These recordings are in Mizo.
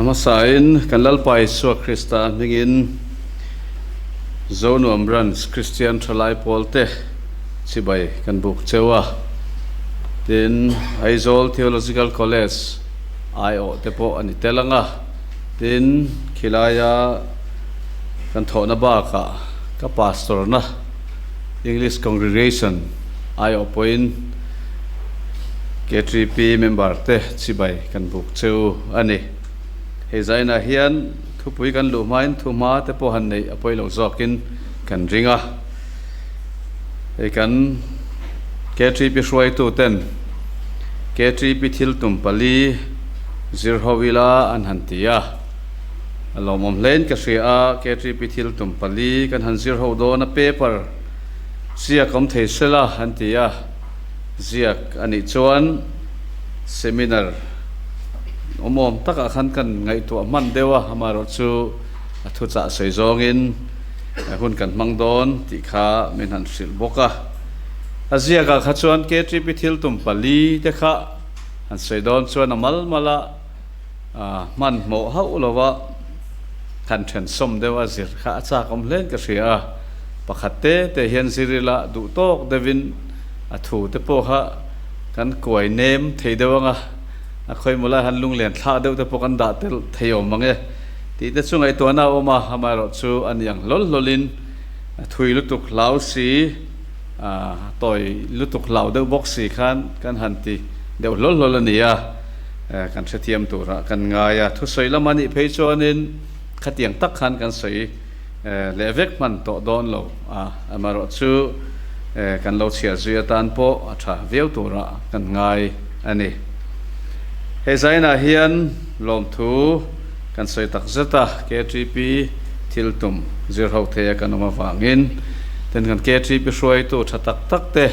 Hmasain kan Lalpa Isua Krista hmingin Zonuam Branch Kristian Thalai Pawlte chibai kan buk cheu a. Tin, Aizawl Theological College aiawh te pawh a ni tel ang a. Tin, khilaia kan thawhna bakah ka pastor-na English Congregation aiawh pawhin KTP member te chibai kan buk cheu a ni. Hei zainah hian thupui kan luh hmain thu hma te pawh han neih a pawi lo zawkin kan ring a. Hei kan KTP hruaitu ten KTP thil tum pali zir ho ila an han ti a. A lawmawm hlein ka hria a, KTP thil tum pali kan han zir ho dawn a paper ziak awm thei sela an ti a. Ziak a nih chuan seminar awmawm takah khan kan ngaihtuah hman deuh a, amaherawhchu a thuchah sawi zawngin hun kan hmang dawn tih kha min han hrilh bawk a. A ziakah kha chuan KTP thil tum pali te kha han sawi dawn chuan a mal mal a, hmanhmawh hauh lova han thensawm deuh a zir kha a chak awm hlein ka hria a, pakhat te te hian zir ila duh tawk deuhin a thu te pawh kha kan kuai nem thei deuh ang a, a khawimaw lai han lunglen thlak deuh te pawh kan dah tel thei awm ang e tih te chu ngaihtuahna a awm a, amaherawhchu a ni ang hlawl hlawlin a thui lutuk hlau si, a tawi lutuk hlau deuh bawk si khan kan han ti deuh hlawl hlawl a ni a. Kan hrethiam turah kan ngai a, thusawi lama nih phei chuanin khatiang tak khan kan sawi leh vek hman tawh dawn lo a, amaherawhchu kan lo chhiar zui atan pawh a tha viau turah kan ngai a ni. Hei zainah hian lawmthu kan sawi tak zet a, KTP thil tum zir ho theia kan awm avangin ten kan KTP hruaitu tha tak tak te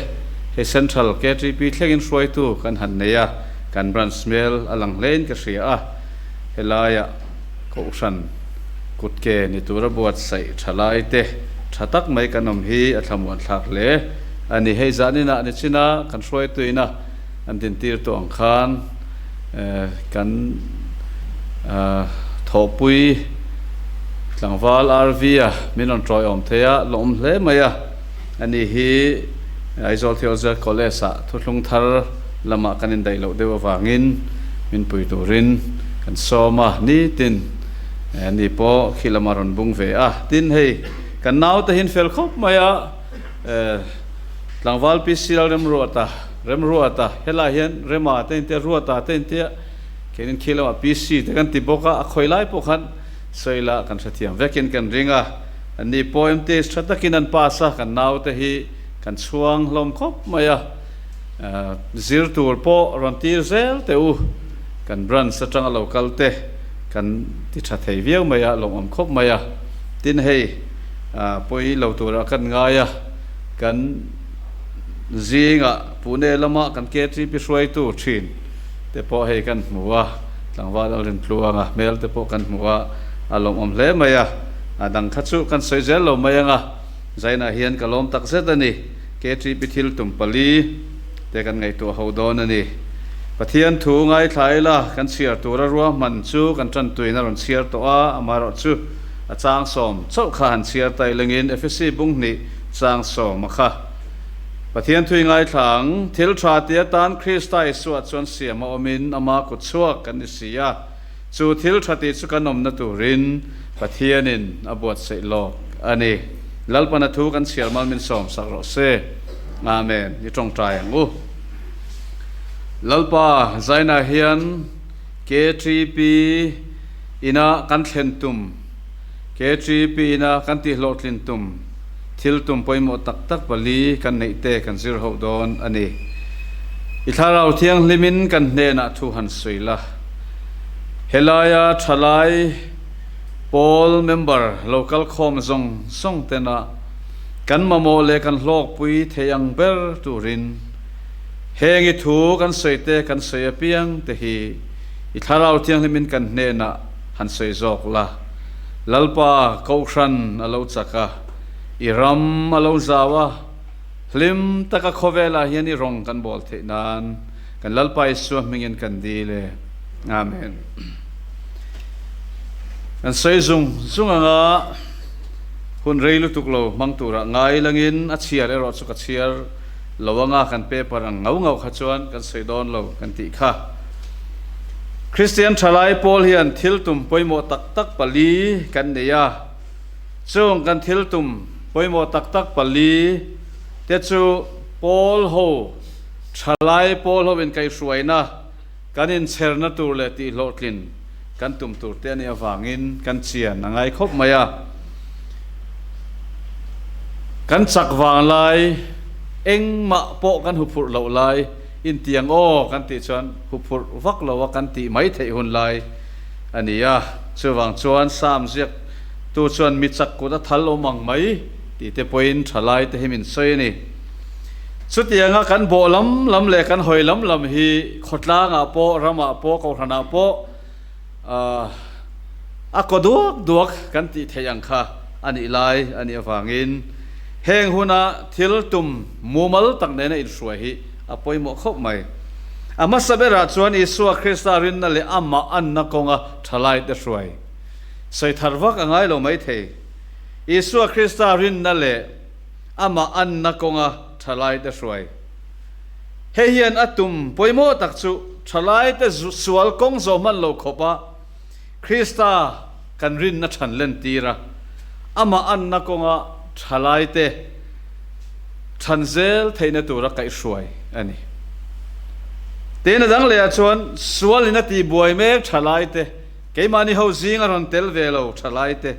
hei Central KTP thlengin hruaitu kan han nei a, Kan branch hmel a lang hlein ka hria a, helaiah Kohhran kutke ni tura buatsaih tha lai te tha tak mai kan awm hi a thlamuan thlak hle a ni. Hei zaninah ni china kan hruaituina an dintir tawh ang khan kan thawhpui tlangval RV-a min rawn tawiawm thei a, lawm hle mai a. Ani hi Aizawl Theological College-ah thuthlung thar lamah kan indaih loh deuh avangin min pui turin kan sawm a, nitin ani pawh khi lamah rawn bung ve a. Tin, hei kan naute hi an fel khawp mai a, tlangval PC Lalremruata, Remruata, helai hian Rema te intia, Ruata te intia, keinin khi lamah PC te kan ti bawk a, a khawi lai pawh khan sawi la kan hrethiam vekin kan ring a. Anni pawh MTS tha takin an pass a, kan naute hi kan chhuang hlawm khawp mai a, zir tur pawh rawn tir zel teh u, kan branch atanga lo kal te kan ti tha thei viau mai a, lawmawm khawp mai a. Tin hei pawi lo turah kan ngai a, kan zingah Pune lama kan KTP hruaitu thin te pawh hei kan hmu a, tlangval a rin tluang a, hmel te pawh kan hmu a, a lawmawm hle mai a, a dang kha chu kan sawi zel lo mai ang a, Zainah hian ka lawm tak zet a ni, KTP thil tum pali te kan ngaihtuah ho dawn a ni. Pathian thu ngaithla ila kan chhiar tura ruahman chu kan tantuin a rawn chhiar tawh a, amaherawhchu a chang sawm chauh kha han chhiar ta ilengin Efesi bung hnih chang sawm a kha. Pathian thui ngaithla ang, thil tha ti atan Krista Isua chuan siam a awmin ama kut chhuak kan ni si a, chu thil tha tih chu kan awmna turin Pathianin a buatsaih lawk a ni. Lalpana thu kan chhiar mal min sawm sak rawh se. Amen. I tawngtai ang u. Lalpa zainah hian KTP ina kan thlen tum KTP ina kan tihhlawhtlin tum thil tum pawimawh tak tak pali kan neih te kan zir ho dawn a ni. I thlarau thianghlimin kan hnenah thu han sawi la. Helaia thalai pawl member lo kal khawm zawng zawng tena kan mamawh leh kan hlawkpui thei ang ber turin heng i thu kan sawi te kan sawi apiang te hi i thlarau thianghlimin kan hnenah han sawi zawk la. Lalpa Kohhran a lo chak a, i ram a lo zau a, hlim taka khawvelah hian i rawng kan bawl theih nan kan Lalpa Isua hmingin kan dil e. Amen. Kan sawi zung zung anga hun rei lutuk lo hmang turah ngai langin a chhiar erawh chu ka chhiar lo anga kan paper ang ngau ngau kha chuan kan sawi dawn lo kan tih kha. Kristian thalai pawl hian thil tum pawimawh tak tak pali kan nei a, chung kan thil tum pawimawh tak tak pali te chu pawl ho thalai pawl ho inkaihhruaina, Kan inchherna tur leh tihhlawhtlin kan tum tur te a nih avangin kan chian a ngai khawp mai a. Kan chak vang lai engmah pawh kan huphurh loh lai intiang aw kan tih chuan huphurh vak lo a kan tih mai theih hun lai a ni a. Chuvang chuan Sam ziak tu chuan mi chak kut a thal awm ang mai tih te pawhin tha lai te hi min sawi a ni. Chutianga kan bawh lam lam leh kan hawi lam lam hi khawtlangah pawh, ramah pawh, kohhranah pawh a kaw duak duak kan tih theih ang kha a nih lai a nih avangin heng huna thil tum mumal tak nena inhruai hi a pawimawh khawp mai. A hmasa berah chuan Isua Krista rinna leh amah anna kawnga thalaite hruai sawi thar vak a ngai lo maithei. Isua Krista rinna leh amah anna kawnga thalaite hruai. Hei hian a tum pawimawh tak chu thalaite sual kawng zawh hman lo khawpa Krista kan rinna than lentir a, amah anna kawnga thalaite than zel theihna tura kaihhruai a ni. Tin, a dang lehah chuan sualin a tihbuai mek thalaite, keimahni ho zinga rawn tel ve lo thalaite,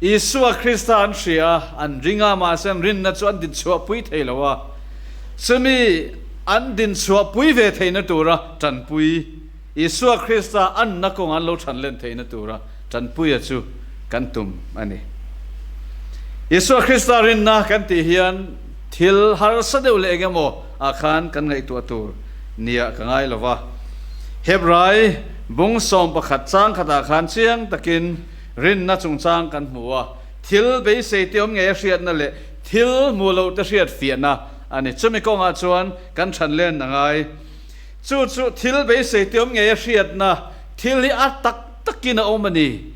Isua Krista an hria a, an ring a, mahse an rinna chu an dinchhuahpui thei lo a. Chumi an dinchhuahpui ve theihna tura tanpui, Isua Krista anna kawnga an lo thanlen theihna tura tanpuia chu kan tum a ni. Isua Krista rinna kan tih hian thil harsa deuh leh eng emaw ah khan kan ngaihtuah tur nia ka ngai lo va. Hebrai bung 11 chang khatah khan chiang takin Rinna chungchang kan hmu a, thil beisei te awm ngei a hriatna leh thil hmu loh te hriat fiahna a ni. Chumi kawngah chuan kan than len a ngai. Chu chu thil beisei te awm ngei a hriatna, thil hi a tak takin a awm a ni.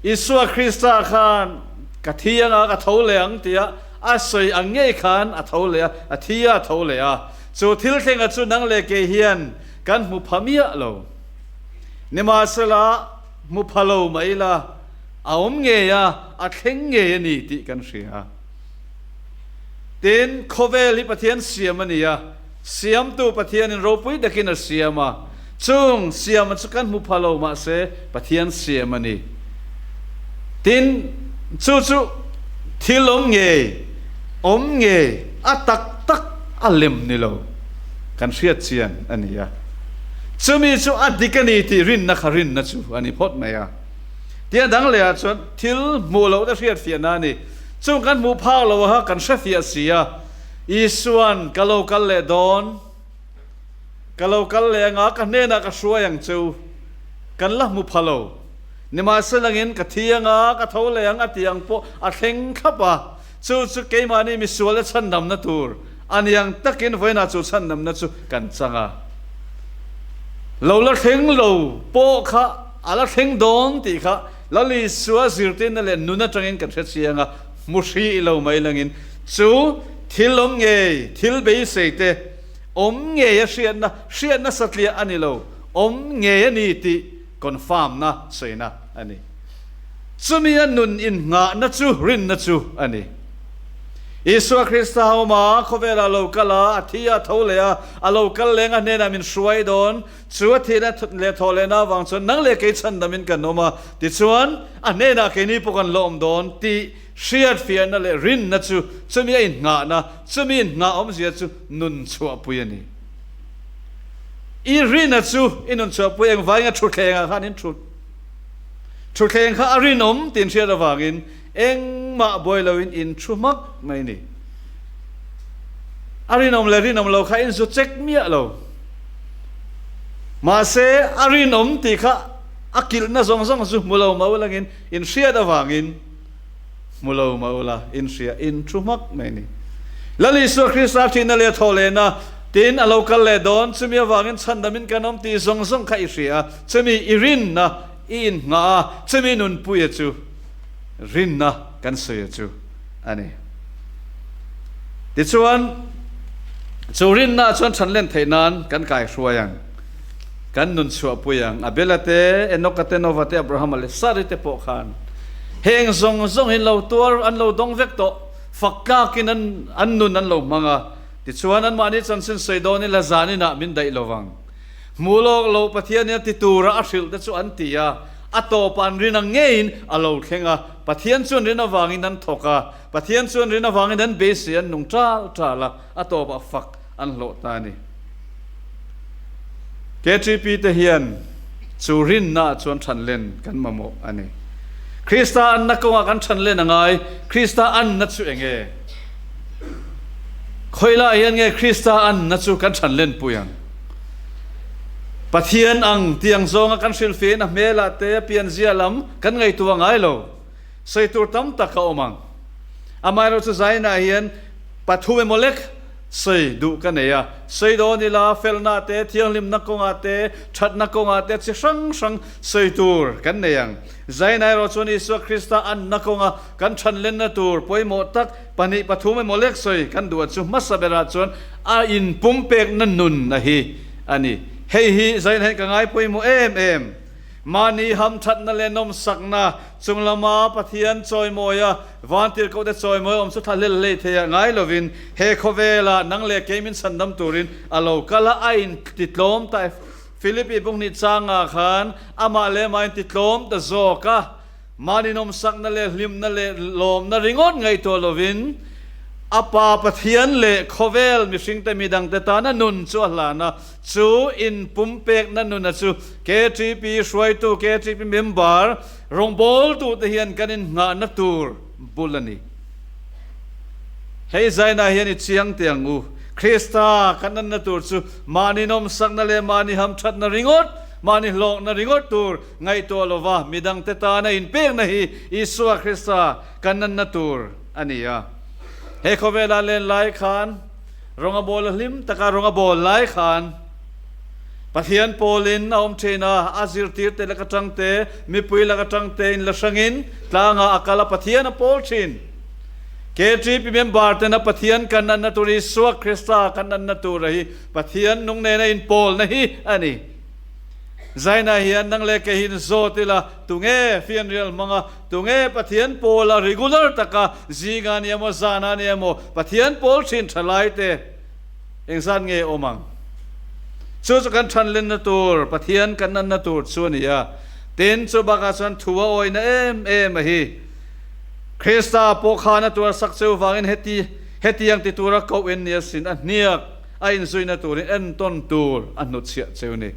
Isua Krista khan ka thi anga ka tho leh ang tia a sawi ang ngei khan a tho leh a, a thi a, a tho leh a. Chu thil thlenga chu nang leh kei hian kan hmu pha miah lo. Nimahsela, Hmu pha lo mai la, a awm ngei a, a thleng ngei a ni tih kan hria. Tin, khawvel hi Pathian siam a ni a, siamtu Pathianin ropui takin a siam a, chung siama chu kan hmu pha lo mahse Pathian siam a ni. Tin, chu chu thil awm ngei, awm ngei, a tak tak a lem ni lo, kan hriat chian a ni a. Chumi chu a dik a ni tih rinna kha rinna chu a ni phawt mai a. Tia dang lehah chuan thil hmuh lohna hriatfiahna a ni. Chung kan hmuh phak lo aha kan hrefiah si a, Isua'n ka lo kal leh dawn, ka lo kal leh anga ka hnenah ka hruai ang cheu, kan la hmu pha lo. Nimahselangin ka thi anga ka tho leh ang a tih ang pawh a thleng thlap a, chu chu keimahni misual a chhandamna tur a ni ang takin vawiinah chu chhandamna chu kan chang a. Lo la thleng lo pawh kha a la thleng dawn tih kha Lal Isua zirtirna leh nun atangin kan hre chiang a, hmu hrih lo mai langin chu thil awm ngei, thil beisei te awm ngei a hriatna, hriatna satliah a ni lo, awm ngei a ni tih Confirm na sawina a ni. Chumi a nun innghahna chu rinna chu a ni. Isua Krista a awm a, khawvelah a lo kal a, a thi a, a tho leh a, a lo kal leng a hnenah min hruai dawn. Chu a thihna leh thawh lehna avang chuan nang leh kei chhandamin kan awm a, tichuan a hnenah keini pawh kan la awm dawn tih hriatfiahna leh rinna chu chumi a innghahna, chumi innghah awmzia chu nun chhuahpui a ni. I rina chu i nun chhuahpui engvangin a thutthlengah khan in thut. Thutthleng kha a rinawm tih inhriat avangin engmah buai loin in thu hmak mai ni. A rinawm leh rinawm lo kha in zu check miah lo. Mahse a rinawm tih kha a kilhna zawng zawng zu hmu lo mau langin in hriat avangin Hmu lo mah ula, in hria, in thu hmak mai ni. Lal Isua Krista thihna leh thawh lehna, tin a lo kal leh dawn, chumi avangin chhandamin kan awm tih zawng zawng kha i hria, chumi i rinna, i innghah a, chumi nunpuia chu rinna kan sawi a chu a ni. Tichuan, chu rinna chuan ṭhanlen theih nan kan kaihruai ang, kan nun chhuahpui ang. Abela te, Enoka te, Nova te, Abrahama leh Sari te pawh khan heng zawng zawng hi an lo tuar, an lo dawng vek tawh. Fak tlakin an an nun an lo hmang a, tichuan anmahni chanchin sawi dawn ila zaninah min daih lo vang. Hmu lawk lo Pathianin a ti tura a hrilh te chu an ti a, a tawpah an rin ang ngeiin a lo thleng a, Pathian chuan rin avangin an thawk a, Pathian chuan rin avangin an beisei an nung ṭal ṭal a, a tawpah fak an hlawh ta a ni. KTP te hian chu rinnaah chuan ṭhanlen kan mamawh a ni. Krista anna kawngah kan ṭhanlen a ngai. Krista anna chu eng nge? Khawilah hian nge Krista anna chu kan ṭhanlen pui ang? Pathian ang tiang zawnga kan hrilhfiahin a hmelah te a pianzia lam kan ngaihtuah ngai lo. Sawi tur tam tak a awm ang. Amaherawhchu zainah hian pathum emaw lek sawi duh ka nei a. Sawi dawn ila felna te, thianghlimna kawngah te, thatna kawngah te chi hrang hrang sawi tur kan nei ang. Zainah erawh chuan Isua Krista anna kawnga kan thanlenna tur pawimawh tak pahnih pathum emaw lek sawi kan duh a chu hmasa berah chuan a inpumpekna nun a hi a ni. Hei hi zainah hian ka ngai pawimawh em em. Mahni hamthatna leh nawmsakna chung lama Pathian chawimawia vantirhkohte chawimawi awm chu thlahlel hlei thei ah ngai lovin he khawvela nang leh kei min chhandam turin a lo kal a, a intitlawm ta e. Philippi bunghnih changah khan amah leh amah a intitlawm ta zawk a, mahni nawmsakna leh hlimna leh lawmna ringawt ngaihtuah lovin a Pa Pathian leh khawvel mihringte midangte tana nun chu a hlan a, Chu inpumpekna nuna chu KTP hruaitu, KTP member, rawngbawltute hian kan innghahna tur bul a ni. Hei zainah hian i chiang teh ang u. Krista kan anna tur chu mahni nawmsakna leh mahni hamthatna ringawt, mahni hlawkna ringawt tur ngaihtuah lova midangte tana inpekna hi Isua Krista kan anna tur a ni a. He khawvela len lai khan, Rawng a bawl a hlim taka rawng a bawl lai khan Pathian pawlin a awm thin a, a zirtirte lak atang te, mipui lak atang te in la hrangin tlangah a kal a, Pathian a pawl thin. KTP member tena Pathian kan nanna tur Isua Krista kan nanna tur a hi Pathian nung nena inpawlna hi a ni. Zaina hian nang leh kei hin zawt ila tunge fianrial hmanga Tunge Pathian pawla regular taka zinga ni emaw zana ni emaw Pathian pawl thin tha lai te engzat nge awm ang? Chu chu kan thanlenna tur Pathian kan nanna tur chu a ni a. Tin, chu bakah chuan thu a awihna em em a hi. Krista pawh khan a tuarsak cheu vangin heti hetiang ti tura koh in ni asin a hniak a inzuina turin entawn tur a hnutchhiah cheu ni.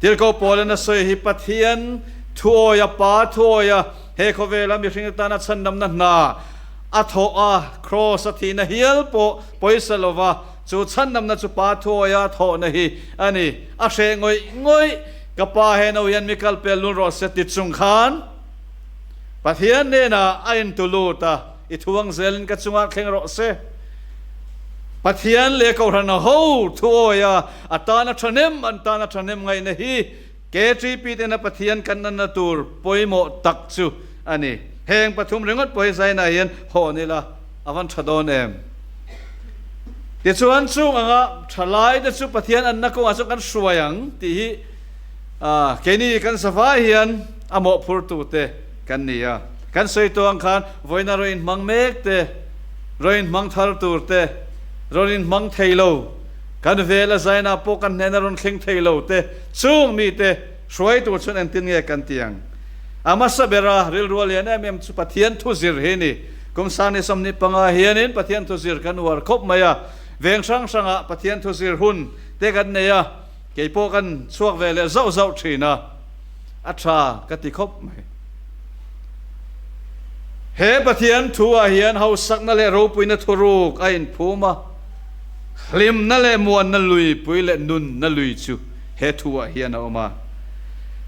Tirhkoh Paula'n a sawi hi Pathian thuawia, Pa thuawia, he khawvela mihring atana chhandamna hna a thawh a, kraws a thihna hial pawh pawisa lova chu chhandamna chu Pa thuawia a thawhna hi a ni. A hreh ngawih ngawih, Ka Pa he no hian mi kal pel lul rawh se ti chung khan Pathian hnenah a intu lut a, I thuang zelin ka chungah thleng rawh se. Pathian leh Kohhran ho thuawia a tana thahnem an tana thahnem ngaihna hi KTP tena Pathian kan nanna tur pawimawh tak chu a ni. Heng pathum ringawt pawh hi zainah hian hawn ila a van tha dawn em? Tichuan chung anga tha lai te chu Pathian anna kawngah chuan kan hruai ang tih hi keini kan savai hian a mawhphurtute kan ni a. Kan sawi tawh ang khan vawiina rawn inhmang mek te, rawn inhmang thar tur te, rawn inhmang thei lo, kan vela zainah pawh kan hnena rawn thleng thei lo te, chung mite hruai tur chuan engtin nge kan ti ang? A hmasa bera rilru a lian em em chu Pathian thu zir hi ni. Kum sang ni 25 hianin Pathian thu zir kan uar khawp mai a, veng hrang hrangah Pathian thu zir hun te kan nei a, kei pawh kan chhuak ve leh zauh zauh thin a, a tha ka ti khawp mai. He Pathian thu-ah hian hausakna leh ropuina thuruk a inphum a, hlimna leh muanna luipui leh nunna lui chu he thu-ah hian a awm a.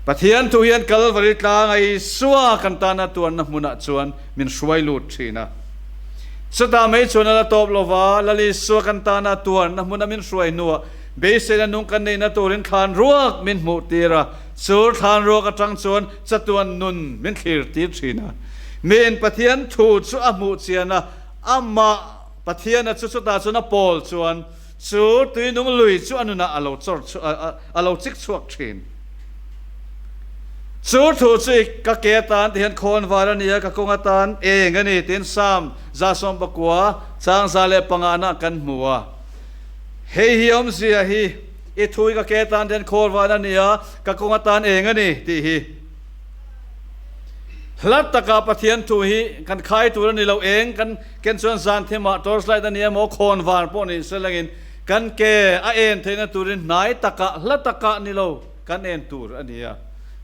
Pathian thu hian Kalvari tlanga Isua kan tana tuarna hmunah chuan min hruai lut thin a. Chutah mai chuan a la tawp lo va, Lal Isua kan tana tuarna hmuna min hruai hnuah. Beiseina nung kan neihna turin thlan ruak min hmuh tir a, chu thlan ruak atang chuan chatuan nun min thlir tir thin a. Miin Pathian thu chu a hmuh chian a, amah Pathiana chu chutah chuan a pawl chuan chu tuinung lui chu a nunah a lo chawr a lo chik chhuak thin. Chu thu chu i ka ke atan ti hian khawn var a ni a, ka kawng atan eng a ni tiin Psalm 119 chang 105 nah kan hmu a. Hei hi awmzia hi i thu i ka ke atan hian khawl van a ni a, ka kawng atan eng a ni tih hi. Hla taka Pathian thu hi kan khai tur a ni lo, eng kan ken chuan zan thimah torchlight a ni emaw khawn var pawh ni se langin kan ke a en theihna turin hnai takah hla takah ni lo kan en tur a ni a.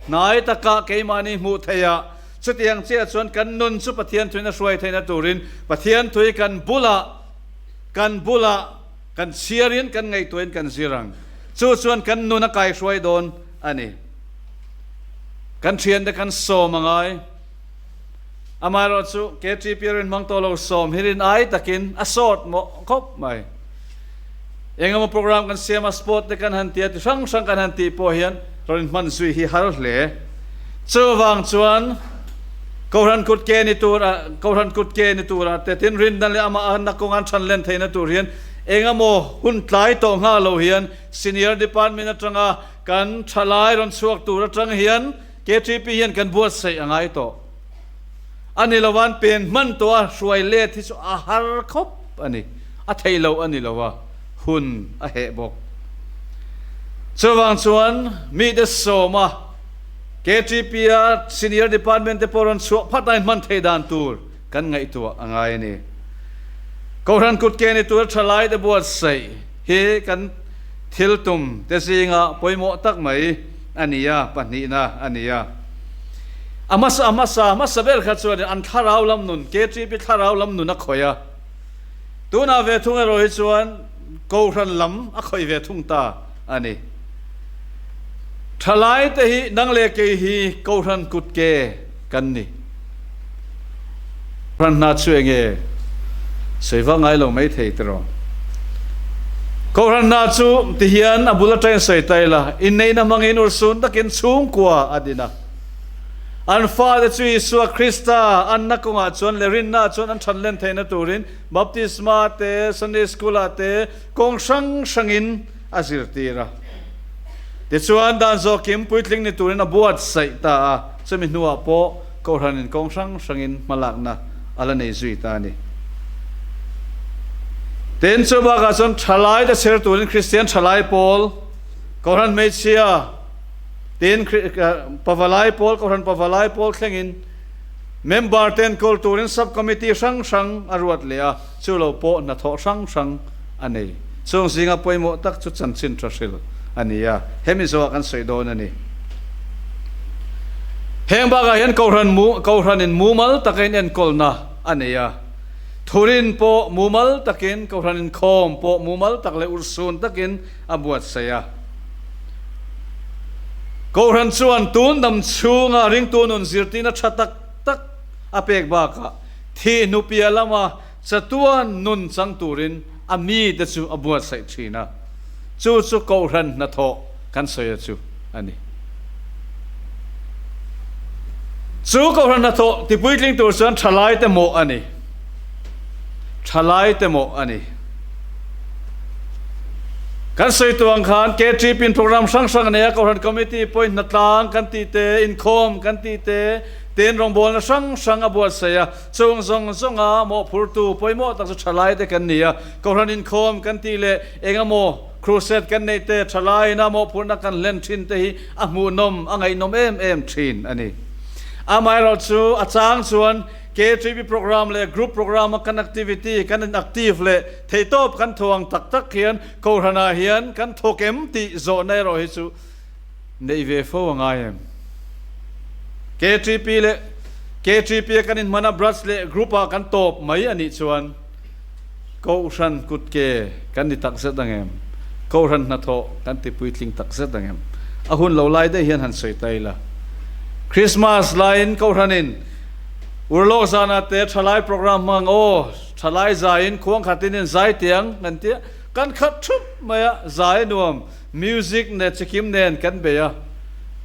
Hnai takah keimahni hmuh theihah chutiang chiah chuan kan nun chu Pathian thuin a hruai theihna turin Pathian thu hi kan bulah Kan bulah kan chhiarin kan ngaihtuahin kan zir ang. Chu chuan kan nun a kaihruai dawn a ni. Kan thiante kan sawm a ngai. Amaherawhchu KTP rin hmang tawh lo sawm hi rin ai takin a sawt mawh khawp mai. Engemaw program kan siam a, sport te kan han ti a, ti hrang hrang kan han tih pawh hian rawn inhman zui hi har hle. Chuvang chuan Kohhran kut ke ni tur ah, Kohhran kut ke ni tur ah te tin rinna leh amah a na kawng an than len theihna tur hian engemaw hun tlai tawh nghal lo hian Senior Department atanga kan thalai rawn chhuak tur atang hian KTP hian kan buatsaih a ngai tawh a ni lo an pen hman tawh a hruai let hi chu a har khawp a ni, a theih loh a ni lo a, hun a heh bawk. Chuvang chuan mite sawma KTP-a Senior Department te pawh rawn chhuah phat a inhman theih dan tur kan ngaihtuah a ngai a ni. Kohhran kut ke ni tura thalai te buatsaih hi kan thil tum te zinga pawimawh tak mai a ni a, pahnihna a ni a. A hmasa a hmasa hmasa ber kha chuanin an thlarau lam nun, KTP thlarau lam nun a khawih a. Tunah ve thung erawh hi chuan Kohhran lam a khawih ve thung ta a ni. Thalai te hi nang leh kei hi Kohhran kut ke kan ni. Kohhran hna chu enge sawi vak ngai lo mai thei tiraw. Kohhran hna chu ti hian a bul atangin sawi ta ila, inneihna hmangin urhsun takin chhungkua a din a. An fate chu Isua Krista anna kawngah chuan leh rinna ah chuan an thanlen theihna turin Baptisma te, Sunday School ah te kawng hrang hrangin a zirtir a. Tichuan, dan zawhkim puitling ni turin a buatsaih ta a, chumi hnuah pawh Kohhranin kawng hrang hrangin hmalakna a la nei zui ta a ni. Tin, chu bakah chuan thalai te chher turin Kristian thalai pawl, Kohhran hmeichhia, tin pavalai pawl, Kohhran pavalai pawl thlengin member te enkawl turin sub-committee hrang hrang a ruat leh a, chu lo pawh hnathawh hrang hrang a nei. Chung zinga pawimawh tak chu chanchin tha hril a ni a, hemi zawhah kan sawi dawn a ni. Heng bakah hian Kohhran mu, Kohhranin mumal taka inenkawlna a nei a, Thurin pawh mumal takin, Kohhran inkhawm pawh mumal tak leh urhsun takin a buatsaih a. Kohhran chuan tun dam chhunga ringtu nun zirtirna tha tak tak a pek bakah thih hnupia lama chatuan nun chang turin a mite chu a buatsaih thin a, chu chu Kohhran hnathawh kan sawi a chu a ni. Chu Kohhran hnathawh tipuitling tur chuan thalaite mawh a ni. Thalaite mawh a ni. Kan sawi tu ang khan KTP in program hrang hrang a nei a, Kohhran Committee pawhin hnatlang kan tih te, inkhawm kan tih te, tin rawngbawlna hrang hrang a buatsaih a. Chung zawng zawnga mawhphurtu pawimawh tak chu thalaite kan ni a, Kohhran inkhawm kan tih leh eng emaw crusade kan neih te, thalaina mawhphurhna kan hlen thin te hi a hmuhnawm, a ngaihnawm em em thin a ni. Amaherawhchu a chang chuan KTP program leh group program a kan activity, kan in active leh theihtawp kan tho ang tak tak hian Kohhranah hian kan thawk em tih zawhna erawh hi chu Neih ve fo a ngai em? KTP leh KTP a kan inhman a Brush leh group ah kan tawp mai a nih chuan Kohhran kutke kan ni takzet ang em? Kohhran hnathawh kan ti puitling takzet ang em? A hun lo lai daih hian han sawi ta ila. Christmas laiin Kohhranin urlawk zanah te thalai program hmang aw, thalai zaiin khuang khatin in zai tiang kan tia. Kan khat thup mai a, zai nuam music leh chikim nen kan bei a.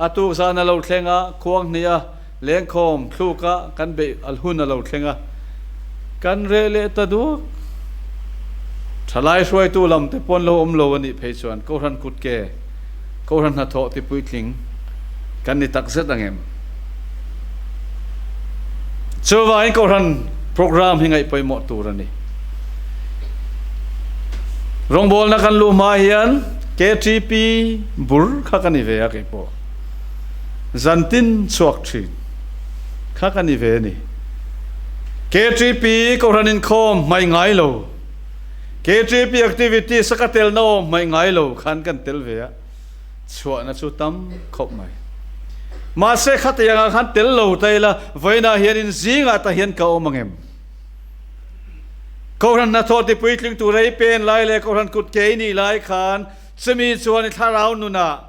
A tuk zan a lo thleng a, khuang hnih a, lengkhawm thluk a kan beih hun a lo thleng a, kan reh leh ta duak. Thalai hruaitu lam te pawn lo awm lo a nih phei chuan Kohhran kutke, Kohhran hnathawh ti puitling kan ni takzet ang em? Chuvangin Kohhran program hi ngaih pawimawh tur a ni. Rawngbawlna kan luh hma hian KTP bur kha ka ni ve a keipawh. Zantin chhuak thin kha ka ni ve a ni. KTP Kohhran inkhawm hmaih ngai lo, KTP activities a ka telna awm hmaih ngai lo khan kan tel ve a, chhuahna chu tam khawp mai. Mahse khatiangah khan tel lo ta ila vawiinah hian in zingah tah hian ka awm ang em? Kohhran hnathawh tipuitling tur ei pen lai leh Kohhran kut ke i nih lai khan chumi chuan i thlarau nunah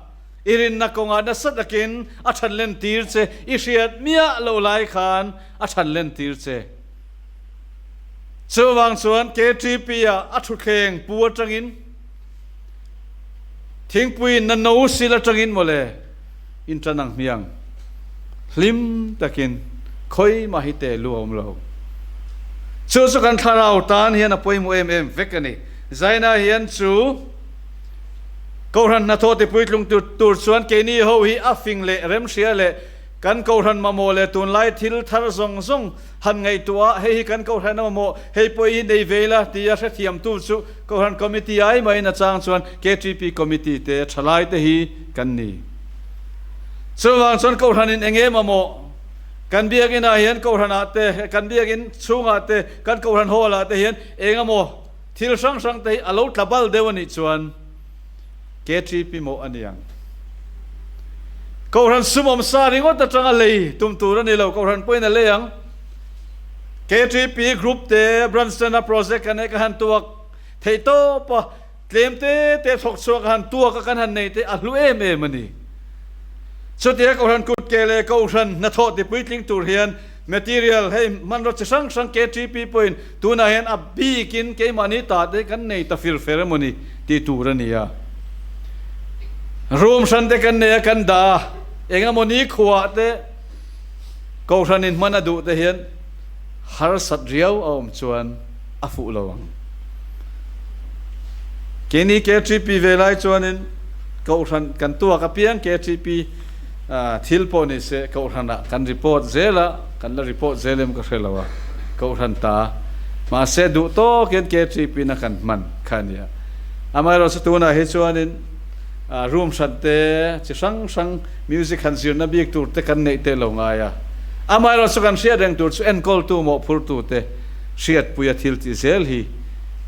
i rinna kawngah nasa takin a than len tir che, i hriat miah loh lai khan a than len tir che. Chuvang chuan KTP-ah a thutthleng pu atangin thingpui na no sil atangin mawle in tan ang hmiang hlim takin khawi mah hi te lu a awm lo. Chu chu kan thlarau tan hian a pawimawh em em vek a ni. Zaina hian chu Kohhran hnathawh tipuitlung tur chuan keini ho hi a fing leh remhria leh kan Kohhran mamawh leh tunlai thil thar zawng zawng han ngaihtuah a, hei hi kan Kohhran a mamawh, hei pawh hi nei ve ila tia hrethiamtu chu Kohhran Committee ai maiin a chang chuan KTP Committee te thalai te hi kan ni. Chuvang chuan Kohhranin eng nge mamawh? Kan biakinah hian Kohhranah te, kan biakin chhungah te, kan Kohhran hall ah te hian eng emaw thil hrang hrang te hi a lo tla bal deuh a nih chuan KTP mawh a ni ang. Kohhran sumawm sa ringawt atanga lei tum tur a ni lo, Kohhran pawhin a lei ang. KTP group te branch tena project kan neih ka han tuak theih tawp a, tlem te te thawk chhuak a han tuak a kan han nei te a hlu em em a ni. Chutia Kohhran kutke leh Kohhran hnathawh tipuitling tur hian material hei hmanraw chi hrang hrang KTP pawhin tunah hian a bikin keimahni ta te kan nei ta fir fer emawni tih tur a ni a. Room hran te kan nei a kan dah a, eng emawni khuah te Kohhranin hman a duh te hian harsat riau a awm chuan a fuh lo ang. Keini KTP ve lai chuanin Kohhran kan tuak apiang KTP Thil pawh ni se Kohhranah kan report zel a, kan la report zel em ka hre lo a, Kohhran ta. Mahse duh tawkin KTP na kan hman kha a nia. Amaherawhchu tunah hi chuanin room hran te, chi hrang hrang music han zirna bik tur te kan neih te lo ngai a. Amaherawhchu kan hriat reng tur chu enkawltu mawhphurtu te hriatpuia thil tih zel hi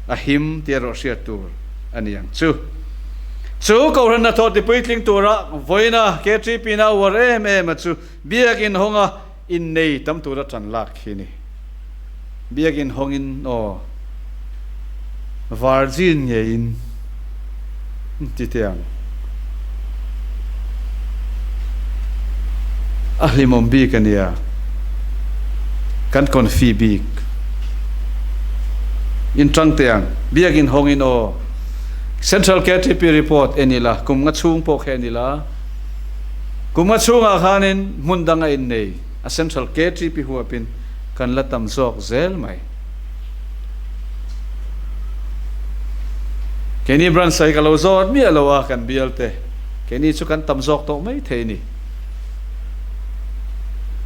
a him tih erawh hriat tur a ni ang chu. Chu Kohhran hnathawh tipuitling tura vawiina KTP na uar em em a chu Biakin hawnga innei tam tura tan lak hi ni. Biakin hawngin aw virgin ngeiin ti teh ang. A hlimawm bik a nia. Kan confi bik. In tang teh ang. Biakin hawngin aw. Central KTP report en ila, kum nga chhung pawh kha en ila, kum nga chhungah khanin hmun dang a innei a Central KTP huapin kan la tam zawk zel mai. Keini branch hi ka lo zawt miah lo a kan bial te, keini chu kan tam zawk tawh mai thei ni.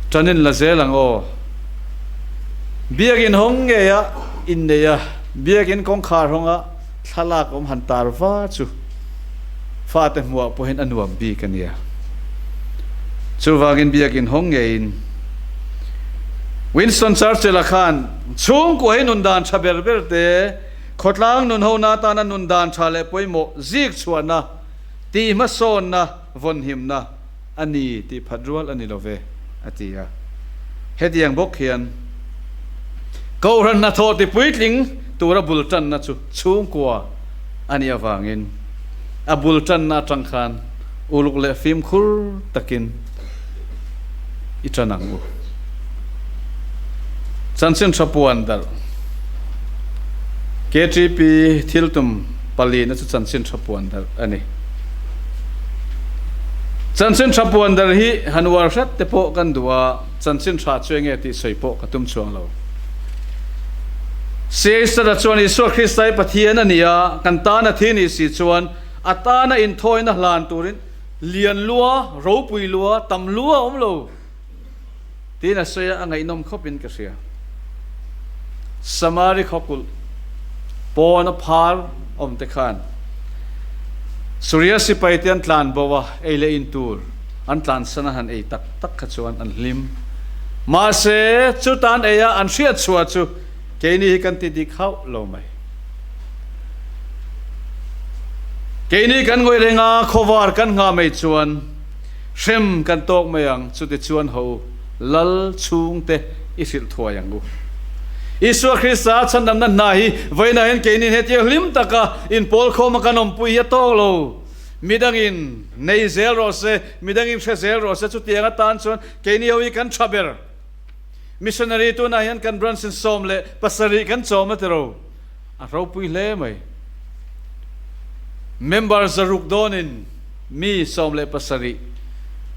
Ṭanin la zel ang aw. Biakin hawng ngei a innei a, biakin kawngkhar hawng a, Thlalak awm han tar va chu fate hmuah pawhin a nuam bik a nia. Chuvangin biakin hawng ngeiin Winston Churchill-a khan chhungkua hi nun dan tha ber ber te, khawtlang nun hona atana nun dan tha leh pawimawh zik chhuahna, tihhmasawnna, vawnhimna a ni tih phat rual a ni lo ve, a ti a. Hetiang bawk hian Kohhran hnathawh tipuitling tura bul tanna chu chhungkua a nih avangin a bul tanna atang khan uluk leh fimkhur takin i tan ang u. Chanchin tha puan darh KTP thil tum. Palina chu chanchin tha puan darh a ni. Chanchin tha puan darh hi han uar hret te pawh kan duh a, chanchin tha chu enge tih sawi pawh ka tum chuang lo. Caesar-a chuan Isua Krista hi Pathian a ni a, kan tana thi nih si chuan a tana inthawina hlan turin lian lua, ropui lua, tam lua a awm lo tiin a sawi a, a ngaihnawm khawpin ka hria. Samari khawkulh pawna phar awm te khan Suria sipai te an tlan bo a, ei leh in tur an tlansan a han ei tak tak kha chuan an hlim. Mahse, chutan ei a an hriat chhuah chu keini hi kan ti dik hauh lo mai. Keini kan ngawih reng a, khawvar kan nghah mai chuan hrem kan tawk mai ang, chuti chuan ho lal chhungte i hrilh thuai ang u. Isua Krista chhandamna hna hi vawiinah hian keini hetiang hlim taka inpawlkhawma kan awmpui hi a tawk lo. Midangin nei zel rawh se, midangin hre zel rawh se, chutiang atan chuan keini ho hi kan tha ber. Missionary tunah hian kan branch in 17 kan chawm a tiro, a ropui hle mai. Member 600 dawnin mi 17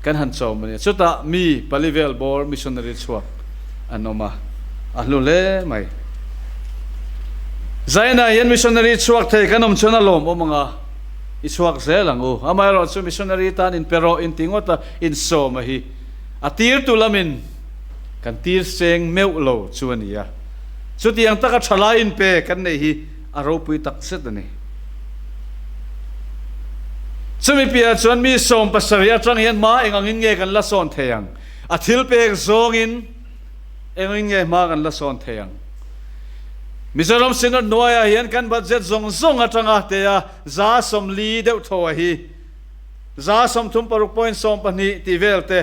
kan han chawm a nia, chutah mi pali vel bawr missionary chhuak an awm a, a hlu hle mai. Zainah hian missionary chhuak thei kan awm chuan a lawmawm ang a, i chhuak zel ang u. Amaherawhchu missionary tan inpe rawh inti ngawt a, insawm a hi. A tirtu lamin kan tir seng meuh lo chu a ni a, chutiang taka thalai inpe kan neih hi a ropui tak zet a ni. Chumi piahah chuan mi 70 atang hian hma eng angin nge kan la sawn thei ang? A thil pek zawngin eng angin nge hma kan la sawn thei ang? Mizoram Synod hnuaiah hian kan budget zawng zawng atanga tea 40% deuh thaw a hi. 36.12 tih vel te,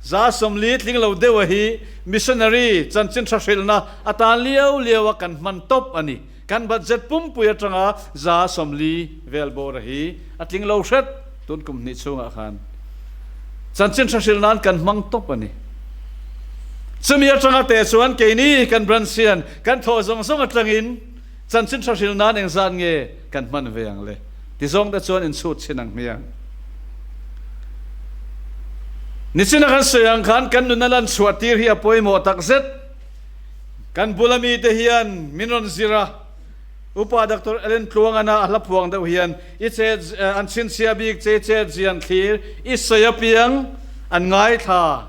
40% tling lo deuha hi missionary chanchin tha hrilhna atan liau liaua kan hman tawp a ni. Kan budget pumpui atanga 40% vel bawra hi a tling lo hret tun kum hnih chhungah khan chanchin tha hrilh nan kan hmang tawp a ni. Chumi atanga te chuan keini kan branch hian kan thawh zawng zawng atangin Chanchin tha hril nan engzat nge kan hman ve ang le? Ti zawng te chuan inchhut chhin ang hmiang. Nichina kan sawi ang khan kan nuna lan chhuah tir hi a pawimawh tak zet. Kan bula mite hian min rawn zir a, Upa Doctor Ellen Tluangana a hla phuang deuh hian i chet an chhinchhiah bik che chet zian thlir i sawi apiang an ngaithla.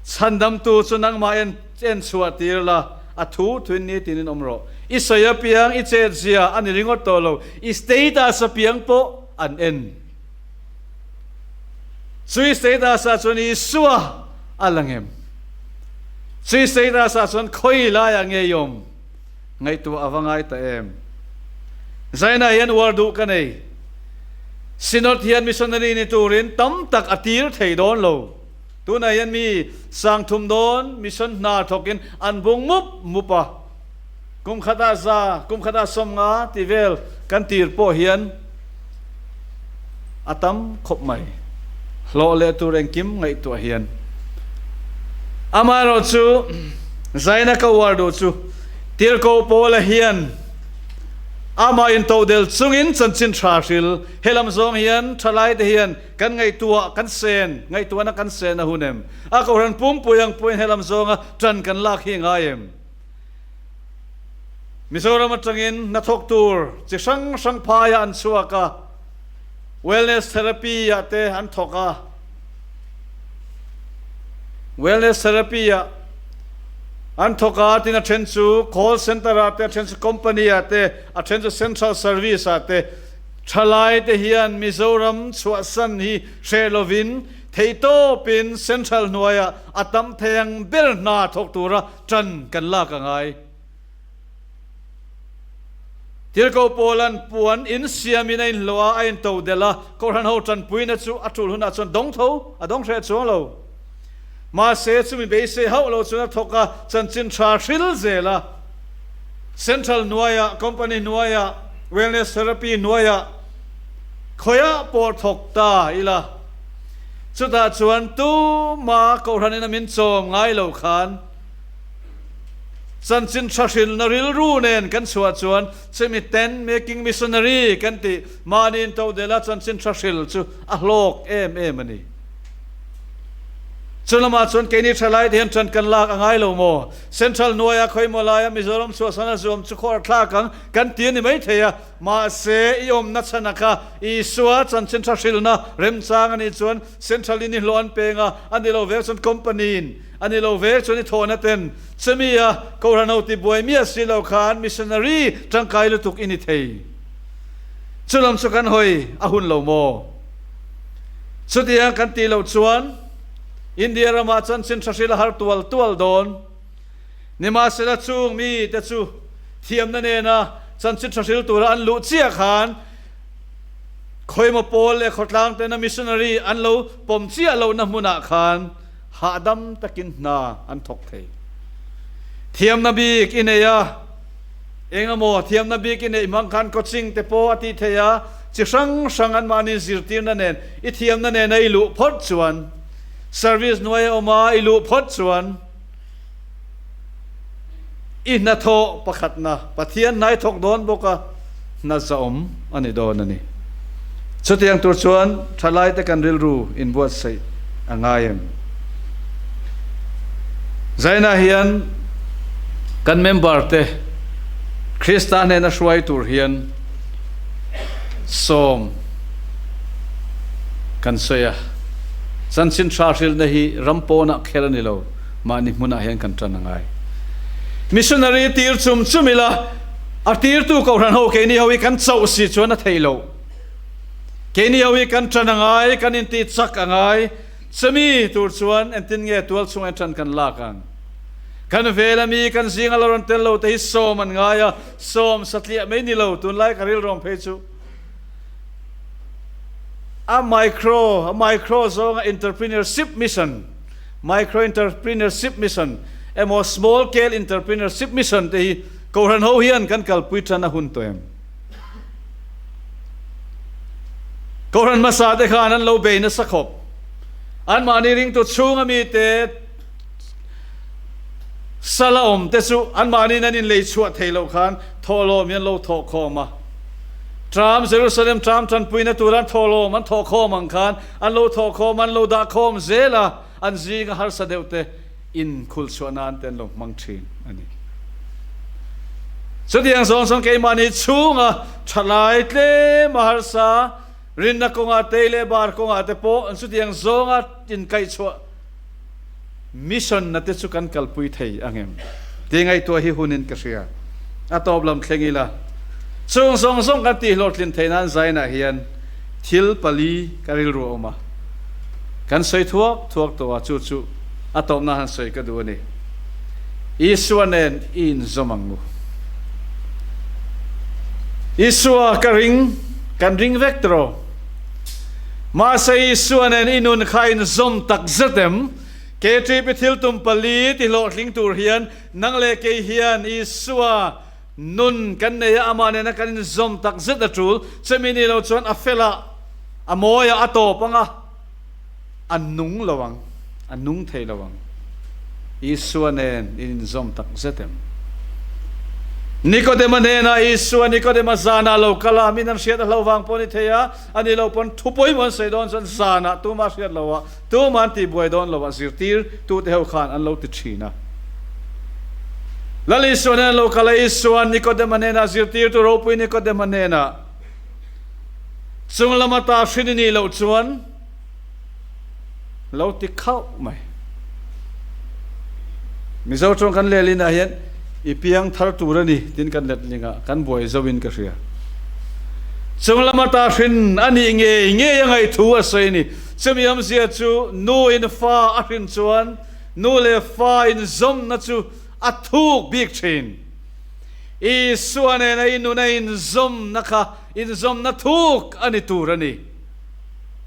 Chhandamtu chu nangmah en En chhuah tir la, a thu thuin ni tinin awm rawh. I sawi apiang, i chet zia a ni ringawt tawh lo, i status apiang pawh an en. Chui status ah chuan Isua a lang em? Chui status ah chuan khawi laiah nge i awm? Ngaihtuah a va ngai ta em? Zaina hian uar duh ka nei. Synod hian missionary ni turin tam tak a tir thei dawn lo. Tunah hian mi 3000 dawn mission hna thawkin an bung mup mup a, kum khatah za, kum khatah 50 ti vel kan tir pawh hian a tam khawp mai. Hlawh leh tur engkim ngaihtuah hian. Amaherawhchu Zaina ka uar duh chu Tirhkoh Paula hian amah intodelh chungin chanchin tha hril helam zawng hian thalaite hian Kan ngaihtuah kan sen, ngaihtuahna kan sen a hun em? A kohhran pumpui ang pawhin helam zawnga tan kan lak hi ngai em? Mizoram atangin hnathawk tur chi hrang hrang phaiah an chhuak a, wellness therapy ah te an thawk a, wellness therapy ah an thawk a, tin a then chu call center ah te, a then chu company ah te, a then chu central service ah te, Thalaite hian Mizoram chhuahsan hi hreh lovin theihtawpin Central hnuaiah a tam thei ang ber hna thawk tura tan kan lak a ngai. Tirhkoh Paula'n puan insiamin a inhlawh a, a intodelh a, Kohhran ho tanpuina chu a tul hunah chuan dawng tho a dawng hreh chuang lo. Mahse, chumi beisei hauh lo chuan a thawk a, chanchin tha hril zel a. Central hnuaiah, company hnuaiah, wellness therapy hnuaiah khawiah pawh thawk ta ila. Chutah chuan tuma Kohhranin a min chawm ngai lo khan. Chanchin tha hrilna rilru nen kan chhuah chuan chumi tent making missionary kan tih mahni intodelh a chanchin tha hril chu a hlawk em em a ni. Chu lamah chuan keini thalai te hian ṭan kan lak a ngai lo maw? Central hnuaia khawimaw laia Mizoram chhuahsan a zuam chu khawr thlak ang kan ti a ni maithei a, mahse i awmna chhana kha Isua chanchin tha hrilna remchang a nih chuan Central in i hlawh an peng a, a ni lo vek chuan company in a ni lo vek chuan i thawhna ten chumi a Kohhran ho tibuai miah si lo khan missionary tangkai lutuk i ni thei. Chu lam chu kan hawi a hun lo maw? Chutiang kan tih loh chuan India ramah chanchin tha hril a har tual tual dawn. Nimahsela chung mite chu thiamna nena chanchin tha hril tura an luh chiah khan khawimaw pawl leh khawtlang tena missionary an lo pawm chiah lohna hmunah khan hahdam takin hna an thawk thei. Thiamna bik i nei a. Engemaw thiamna bik i neih hmang khan coaching te pawh a tih theih a, chi hrang hrang anmahni zirtirna nen i thiamna nena i luh phawt chuan, service hnuaia awma i luh phawt chuan i hnathawh pakhatna Pathian hnai thawk dawn bawk a, hna zahawm a ni dawn a ni. Chutiang tur chuan thalaite kan rilru inbuatsaih a ngai em? Zaina hian kan member te Krista hnena hruai tur hian sawm kan sawi a, chanchin tha hrilhna hi ram pawnah kher a ni lo, mahni hmunah hian kan tan a ngai. Missionary tir chum chum ila a tirtu Kohhran ho keini ho hi kan chauh si chuan a theih loh. Keini ho hi kan tan a ngai, kan intih chak a ngai. Chumi tur chuan entin nge tual chhung enṭan kan lak ang? Kan vel ami kan zinga la rawn tel lo te hi sawm an ngai a, sawm satliah mai ni lo, tunlai ka rilruang phei chu a micro, a micro zawnga entrepreneurship mission, micro entrepreneurship mission emaw small scale entrepreneurship mission te hi Kohhran ho hian kan kalpui ṭan a hun tawh em? Kohhran hmasa te khan an lo bei nasa khawp. Anmahni ringtu chhunga mite sala awm te chu anmahniin an inlei chhuah thei loh khan thawhlawm hi an lo thawh khawm a. Tram, Jerusalem tram tanpuina tura an thawhlawm an thawh khawm ang khan an lo thawh khawm, an lo dah khawm zel a, an zinga harsa deuh te inkhul chhuah nan te an lo hmang thin a ni. Chutiang zawng chuan keimahni chhunga thalai tlem a harsa, rinna kawngah tei leh bar kawngah te pawh chutiang zawnga inkaihchhuah mission na te chu kan kalpui thei ang em tih ngaihtuah hi hunin ka hria. A tawp lam thleng ila, chung zawng zawng kan tihhlawhtlin theih nan zainah hian thil pali ka rilru a awm a, kan sawi thuak thuak tawh a, chu chu a tawpna han sawi ka duh a ni. Isua nen i inzawm ang u. Isua ka ring, kan ring vek tawh. Mahse Isua nen i nun kha inzawm tak zet em? KTP thil tum pali ti hlawhtling tur hian nang leh kei hian Isua nun kan nei a, amah nena kan inzawm tak zet a tul. Chumi ni lo chuan a fel a, a mawi a, a tawp ang a, a nung lo ang, a nung thei lo ang. Isua nen in inzawm tak zet em? Nikodema hnenah Isua Nikodema zanah lo kal a, min an hriat a hlo vang pawh a ni thei a, a ni lo pawn thu pawimawh an sawi dawn chuan zanah tumah hriat lo a, Tumah an tihbuai dawn lo a zirtir tute ho khan an lo ti thin a. Lal Isua nen lo kal a, Isua Nikodema hnenah zirtirtu ropui Nikodema hnenah chung lama ta hrin i nih loh chuan lo ti khauh mai. Mizo tawng kan lehlinah hian i piang thar tur a ni tiin kan letling a, kan buai zo in ka hria. Chung lama ta hrin a nih ngei ngei a ngaihthu a sawi a ni. Chumi awmzia chu nu in fa a hrin chuan nu leh fa inzawmna chu a thuk bik thin. Isua nena i nuna inzawmna kha inzawmna thuk a ni tur a ni.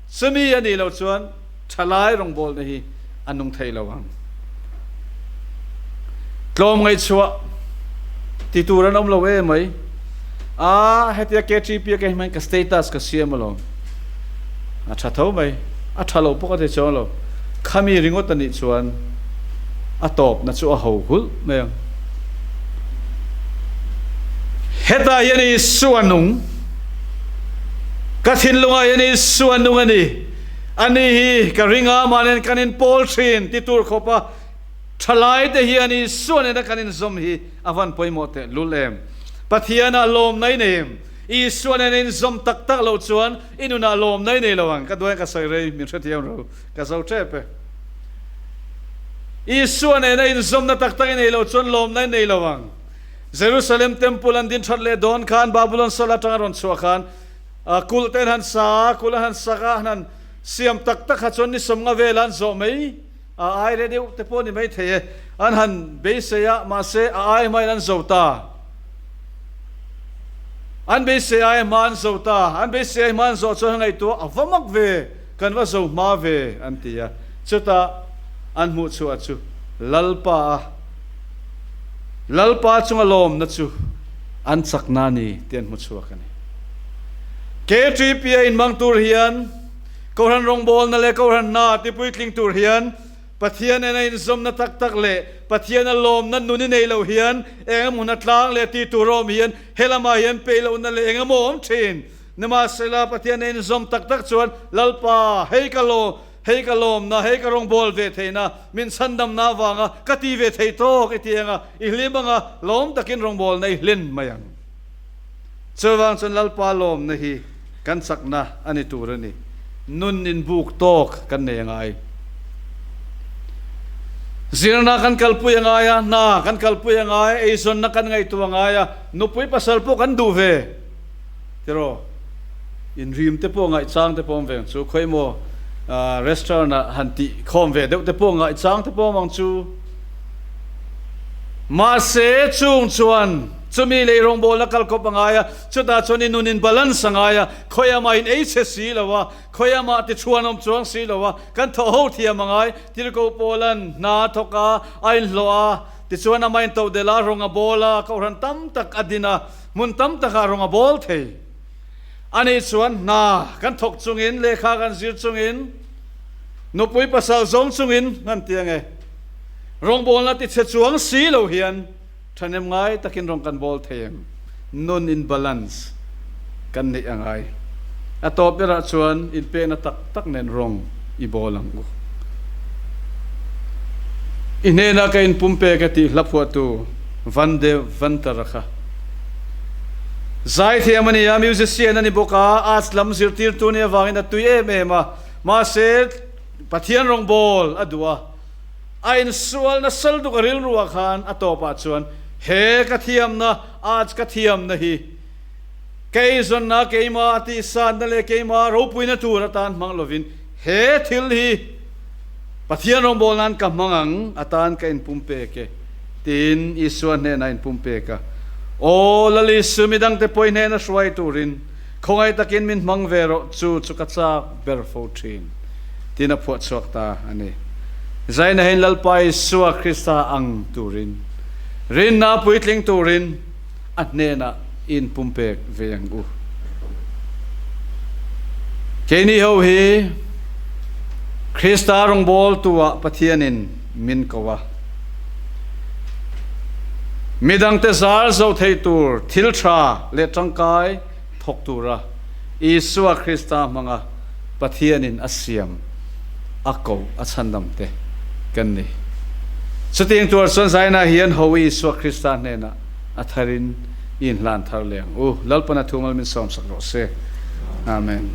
Chumi a nih loh chuan thalai rawngbawlna hi a nung thei lo ang. Tlawm ngaihchhuah ti tur an awm lo e mai. A hetia KTP a ka hmang ka status ka siam alawm. A tha tho mai. A tha lo pawh ka ti chuang lo. Khami ringawt a nih chuan a tawpna chu a ho hulh mai ang. Hetah hian Isua nung. Ka thinlungah hian Isua nung a ni. Ani hi ka ring a, amah nen kan inpawl thin ti tur khawpa thalaite hian Isua nena kan inzawm hi a van pawimawh teh lul em. Pathianah lawmna i nei em? Isua nena inzawm tak tak loh chuan i nunah lawmna i nei lo ang. Ka duain ka sawi rei, min hrethiam ro. Ka zo tep e. Isua nena inzawmna tak tak i nei loh chuan lawmna i nei lo ang. Jerusalem Temple an din that leh dawn khan Babulon sal atanga rawn chhuah khan kulh te an han sa a, kulh an han sak a, an han siam tak tak kha chuan ni sawmnga vela an zawh mai a ai reh deuh te pawh ni mai thei e, an han beisei a, mahse a ai hmain an zo ta. An beisei ai hma an zo ta, an beisei ai hma an zawh chuan an ngaihtuah a va mak ve, kan va zo hma ve an ti a, chutah an hmuh chhuah chu Lalpa a Lalpa chunga lawmna chu an chakna a ni tih an hmu chhuak a ni. KTP a inhmang tur hian Kohhran rawngbawlna leh Kohhran hna tipuitling tur hian Pathian ena inzawmna tak tak leh Pathiana lawmna nun i nei lo hian eng emaw hna tlang leh tih tur a awm hian helamah hian peih lohna leh eng emaw a awm thin. Nimahsela Pathian a inzawm tak tak chuan Lalpa hei ka lawm Hei ka lawmna, hei ka rawngbâwl ve theihna, min chhandamna avânga ka ti ve thei tâwk i ti anga i hlim anga lâwm takin rawngbâwlna i hlen mai ang. Chuvâng chuan Lalpa lâwmna hi kan chakna a ni tûr a ni. Nun inbûk tâwk kan nei a ngai. Zirna kan kalpui a ngai a, hna kan kalpui a ngai, eizawnna kan ngaihtuah a ngai a, nupui pasal pawh kan duh ve. Tiraw? Inrim te pawh ngaihchang te pawh awm ve ang chu. Khawi emaw restaurant ah han tih khawm ve deuh te pawh ngaihchang te pawh awm ang chu. Mahse chung chuan chumi lei rawngbawlna kal kawp a ngai a, chutah chuan i nun in balance a ngai a, khawi amah in ei chhe si lo a, khawi amah ti chhuan awm chuang si lo a, kan thawh ho thiam a ngai. Tirhkoh Paula'n hna a thawk a, a inhlawh a, tichuan amah in tohdelh a, rawng a bawl a, kohhran tam tak a din a, Hmun tam takah rawng a bawl thei. Ani chuan hna kan thawk chungin, lehkha kan zir chungin, nupui pasal zawng chungin kan ti ange. Rawngbawlna ti chhe chuang si lo hian thahnem ngai takin rawng kan bawl thei em? Nun in balance kan neih a ngai. A tawp berah chuan inpekna tak tak nen rawng i bawl ang u. I hnenah ka inpumpek e tih hla phuahtu Van de Venter-a kha zaithiam a ni a, musician a ni bawk a, arts lam zirtirtu nih avangin a tui em em a, mahse Pathian rawngbâwl a duh a, a insual nasa lutuk a rilruah khan a tawpah chuan he ka thiamna, arts ka thiamna hi Keizawnna keimah a tihsanna leh keimah ropuina tur atan hmang lovin he thil hi Pathian rawngbâwl nan ka hmang ang atan ka inpumpek e, tiin Isua hnenah a inpumpek a. Aw Lal Isu, midangte pawh i hnena hruai turin khawngaih takin min hmang ve rawh, chu chu ka châk ber fo ṭhin, tiin a phuah chhuak ta a ni. Zaina hian Lalpa Isua Krista ang turin, rinna puitling turin, a hnenah i inpumpek ve ang u. Keini ho hi Krista rawngbawltu-ah Pathianin min ko a. Midangte zar zo thei tur thil tha leh tangkai thawk tura Isua Krista hmanga Pathianin a siam a ko a chhandam te kan ni. Chutiang tur chuan Zaina hian ho Isua Krista hnenah a tharin i inhlan thar leh ang u. Lalpan a thumal min sawmsak rawh se. Amen.